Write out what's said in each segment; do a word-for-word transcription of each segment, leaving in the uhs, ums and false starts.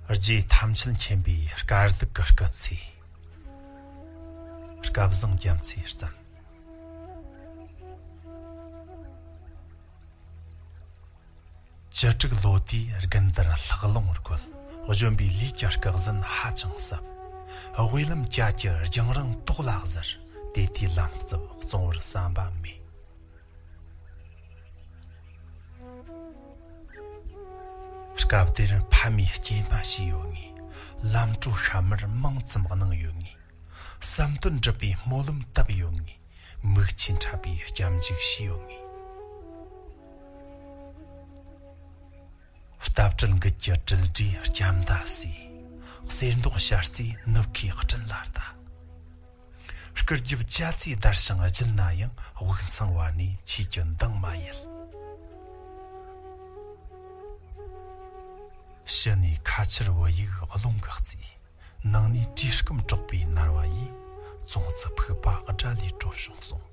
རྗེ་ཐམས་ཅད་མཁྱེན་པའི་དཀའ་སྡུག་གི་སྐུ་ཚེ། སྐལ་བཟང་རྒྱ་མཚོས་བརྩམས། བཅུ་དྲུག་ལོ་དུས་དགུན་དར་ལྷགས་རླུང་རྒོད། གཞོན་པའི་ལུས་ཀྱི་སྐུ་གཟན་ཧ་ཅང་ཟབ། དབུས་ལམ་བརྒྱད་ཀྱི་རྒྱང་རིང་དོག་ལ་གཟར། དེ་དུས་ལམ་རྩུབ་བཙོང་བར་བསམ་པ་མེད། སྐབས་དེར་ཕ་མའི་སྐྱེལ་མ་བྱས་ཡོད་ངེས། ལམ་གྲོ་ཤ་མར་མང་ཙམ་གནང་ཡོད་ངེས། བསམ་དོན་འགྲུབ་པའི་སྨོན་ལམ་བཏབ་ཡོད་ངེས། མིག་ཆུས་འཁྲབ་པའི་སྐྱབས་འཇུག་བྱས་ཡོད་ངེས། སྟབས་བྲལ་འགུལ་གྱི་དྲིལ་སྒྲས་སྐྱབས་མདའ་བསུས། གསེར་མདོག་ཤར་རྩིས་ནུབ་ཁའི་སྤྲིན་ལ་ལྟ། སྐུར་རྒྱབ་ཅ་ཚའི་བརྡར་ཞིང་བརྒྱུད་ན་ཡང་། དབུགས་འཚང་བ་ནས་ཆོས་ཀྱི་མདངས་མ་ཡལ། ཕྱི་ནས་ཁ་ཆར་བུ་ཡུག་རླུང་གིས་བརྩིས། ནང་ནས་བྲིས་སྐམ་དྲག་པའི་ནར་བ་ཡིས། ཙོང་ཙི་ཕུག་པ་དགྲ་ལས་གྲོལ་བྱུང་སོང་།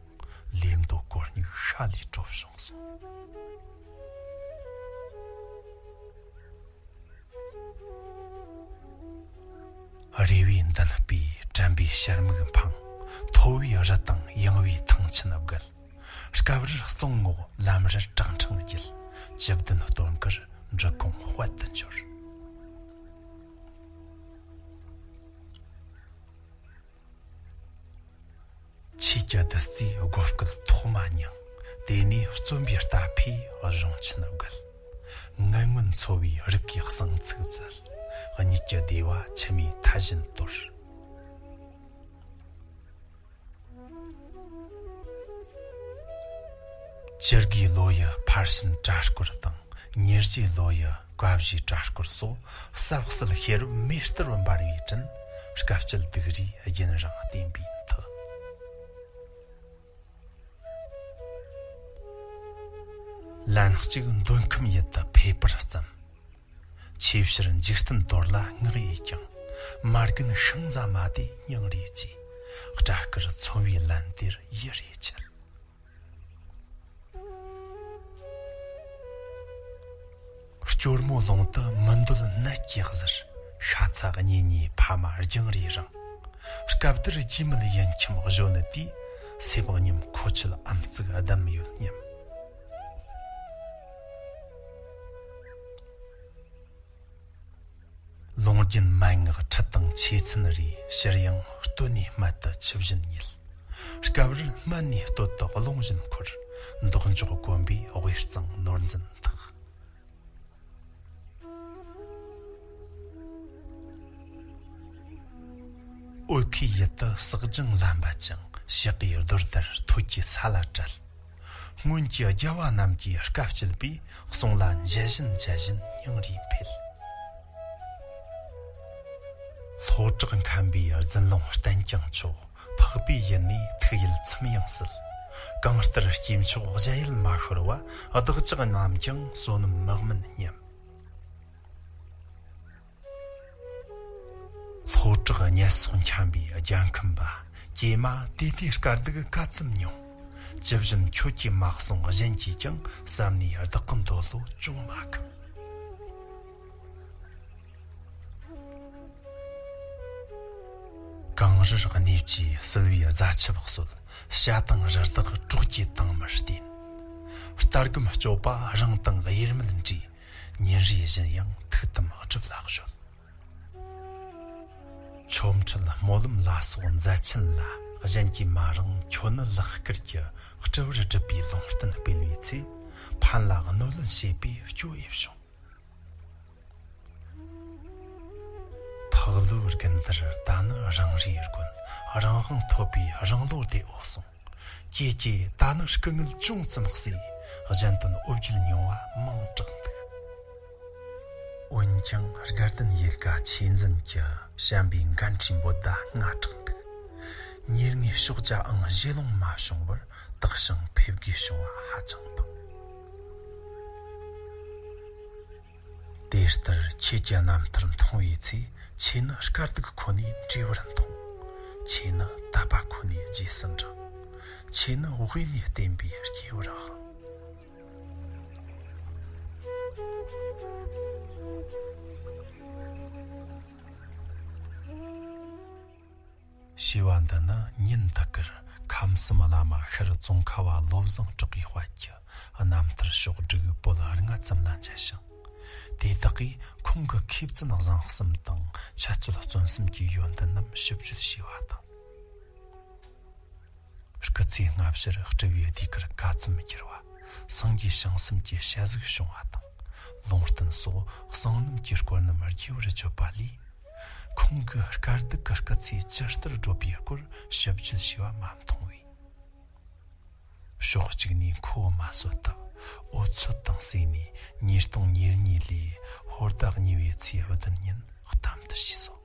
ལེབ་མདོ་གོ་སྙིགས་ཤ་ལས་གྲོལ་བྱུང་སོང་། རེ་བའི་མདུན་སྤོས་དྲན་པའི་ཕྱིར་མིག་འཕངས། མཐོ་བའི་རི་དང་ཡངས་པའི་ཐང་ཆེན་བརྒལ། སྐབས་རེར་གཙང་ངོགས་ལམ་རར་བྲག་འཕྲང་བརྒྱུད། བཅུ་བདུན་སྟོན་ཀར་འབྲི་གུང་དཔལ་དུ་འབྱོར། ཆོས་ཀྱི་བདུད་རྩིའི་སྒོ་སྐུད་ཐོག་མ་མྱངས། དེ་ནས་བརྩོན་པའི་རྟ་ཕོས་གཞུང་ཆེན་བརྒལ། ངན་ངོན་འཚོ་བའི་རིགས་ཀྱི་གསང་ཚིག་བཙལ། གཉིད་ཀྱི་བདེ་བ་མཆི་མའི་མཐའ་བཞིན་དོར། བཅུ་དགུའི་ལོ་ཡི་ཕར་ཕྱིན་གྲྭ་སྐོར་དང་། ཉེར་བཞིའི་ལོ་ཡི་བཀའ་བཞིའི་གྲྭ་སྐོར་སོགས། ཟབ་གསལ་ཤེས་རབ་མེ་ལྟར་འབར་བའི་དྲིན། སྐབས་སྤྱད་སྡུག་རུས་རྒྱུན་རིང་བསྟེན་པའི་མཐུ། ལན་གཅིག་མདོ་ཁམས་ཡུལ་དུ་ཕེབས་པར་བརྩམས། ཆོས་ཕྱིར་འཇིག་རྟེན་དོར་ལ་ངག་ཡིད་ཀྱང་། མ་རྒན་ཤིང་བཟའ་མ་དེ་སྙིང་རུས་ཀྱིས། སྐྲ་དཀར་ཚོམ་བུའི་ལན་དེར་ཡིད་རུས་ཆད། སྐྱོར་མོ་ལུང་དུ་མི་འདོད་ནད་ཀྱིས་གཟིར། ཤ་ཚ་གཉེན་ཉེའི་ཕ་མ་རྒྱང་རིང་རིང་། སྐབས་དེར་རྗེ་མི་ལ་ཡིན་ཁྱིམ་གཞོན་ནུ་དེས། སེམས་སྙེམས་མཁོ་ཆོད་ཨམ་གཙིགས་བསྡམས་ཡོད་སྙམ། ལུང་རྒྱུན་མན་ངག་ཁྲིད་དང་ཆོས་ཚན་རེ། ཕྱིར་ཡང་བཏོན་ནས་སྨད་དུ་ཆུ་བཞིན་ཉིལ། སྐབས་རེར་སྨད་ནས་སྟོད་དུ་ལུང་བཞིན་འཁོར། མདོག་འཇོག་གོམ་པས་དབུས་གཙང་ནོར་འཛིན་ཐག། ཨོལ་ཁའི་ཡུལ་དུ་ཟག་ལྗང་ལ་འབད་ཅིང་། ཞག་གི་རྡོར་དར་ཐོད་ཀྱིས་ས་ལ་བྲལ། སྔོན་གྱི་རྒྱལ་བ་རྣམས་ཀྱིས་སྐབས་བསྐྱལ་བའི། གསུང་ལ་འཇལ་བཞིན་འཇལ་བཞིན་སྙིང་རུས་འཕེལ། ལྷོ་བྲག་མཁན་པོའི་རྫུན་ལུང་བསྟན་ཀྱང་ཆོག། འཕགས་པའི་ཡུལ་ནས་ཐུགས་ཡིད་ཚིམ་ཡང་སྲིད། གང་ལྟར་སྐྱེས་མཆོག་གཞན་ཡུལ་མ་ཤོར་བ། བདག་ཅག་རྣམས་ཀྱང་བསོད་ནམས་མི་དམན་སྙམ། ལྷོ་བྲག་ཉེ་སོགས་འཁྱམས་པའི་རྒྱལ་ཁམས་པ། ཀྱེ་མ་དེ་དུས་དཀའ་སྡུག་ག་ཙམ་མྱོང་། ཇི་བཞིན་ཁྱོད་ཀྱིས་མ་གསུངས་གཞན་གྱིས་ཀྱང་། བསམ་ནས་བདག་གི་འདོད་བློ་ཅུང་མ་ཁེངས། གངས་རིར་གནས་པའི་བསིལ་བའི་རྫ་ཆུ་བ་གསོལ། བྱ་དང་རི་དྭགས་གྲོགས་ཀྱིས་དྭངས་མར་བསྟེན། རྟ་སྒམ་སྐྱོབ་པ་རང་དང་དབྱེར་མེད་འདྲིས། ཉིན་རེ་བཞིན་ཡང་ཐུགས་དམ་སྒྲུབ་ལ་གཞོལ། ཆོ་འཕྲུལ་སྨོན་ལམ་ལ་སོགས་མཛད་ཆེན་ལ། གཞན་གྱིས་མ་རངས་ཁྱོད་ནི་ལག་བཀར་གྱི། སྤྲུལ་པར་སྒྲུབ་པའི་ལུང་བསྟན་སྤེལ་བའི་ཚེ། ཕན་ལ་གནོད་ལན་བྱེད་པའི་སྐྱོ་འོས་བྱུང་། ཕག་ལོའི་དགུན་དར་ད་ནི་རང་རེའི་དགོན། རང་དབང་ཐོབ་པའི་རང་ལོ་དེ་འོ་སོང་། ཀྱེ་ཀྱེ་ད་ནི་སྐུ་ངལ་ཅུང་ཙམ་གསོས། གཞན་དོན་འོ་བརྒྱལ་མྱོང་བ་མང་དྲགས་འདུག་འོན་ཀྱང་དགའ་ལྡན་ཡལ་ག་ཆོས་འཛིན་གྱི། བྱམས་པའི་འགན་འཁྲིའི་འབོད་བརྡ་སྔ་དྲགས་འདུག་ཉེར་ལྔའི་ཕྱོགས་བཅའ་ཨང་བཞེས་ལོང་མ་བྱུང་བར། དག་ཞིང་ཕེབས་དགོས་བྱུང་བ་ཧ་ཅང་ཕངས། དེ་ལྟར་ཁྱེད་ཀྱི་རྣམ་ཐར་མཐོང་བའི་ཚེ། ཁྱེད་ནི་དཀའ་སྡུག་ཁོ་ནས་བྲོས་པར་མཐོང་། ཁྱེད་ནི་དད་པ་ཁོ་ནས་རྗེས་སུ་འབྲང་། ཁྱེད་ནི་དབུས་ནས་བསྟན་པའི་སྐྱེས་བུར་དབང་། ཞེས་པ་འདི་ནི་ཉིན་འདི་ཀར་ཁམས་གསུམ་བླ་མ་ཤར་ཙོང་ཁ་བ་བློ་བཟང་གྲགས་པའི་དཔལ་གྱི་རྣམ་ཐར་ཕྱོགས་བསྒྲིགས་པོད་ལྔ་ཙམ་ལ་མཇལ་ཞིང་། དེ་དག་གིས་ཁོང་གི་མཁས་བཙུན་བཟང་གསུམ་དང་འཆད་རྩོད་རྩོམ་གསུམ་གྱི་ཡོན་ཏན་རྣམས་ཞིབ་བརྗོད་བྱས་པ་དང་། སྐུ་ཚེ་སྔ་ཕྱིར་སྤྲུལ་པའི་ཟློས་གར་ག་ཙམ་བསྒྱུར་བ། སངས་རྒྱས་བྱང་སེམས་ཀྱི་ཞལ་གཟིགས་བྱུང་བ་དང་། ལུང་བསྟན་སོགས་གསང་རྣམ་གྱི་སྐོར་རྣམས་རྒྱས་པར་བརྗོད་པ་ལས། ཁོང་གི་དཀའ་སྡུག་གི་སྐུ་ཚེ་ཇི་ལྟར་བགྲོད་པའི་སྐོར་ཞིབ་བརྗོད་བྱས་པ་མ་མཐོང་བས། ཕྱོགས་གཅིག་ནས་ཁོ་བོ་མ་གསོད་སྟབས། འུ་ཚོད་དང་བསྲེས་ནས་ཉིས་སྟོང་ཉེར་གཉིས་ལོའི་ཧོར་ཟླ་གཉིས་པའི་ཚེས་བདུན་ཉིན་གཏམ་དུ་བྱས་སོ།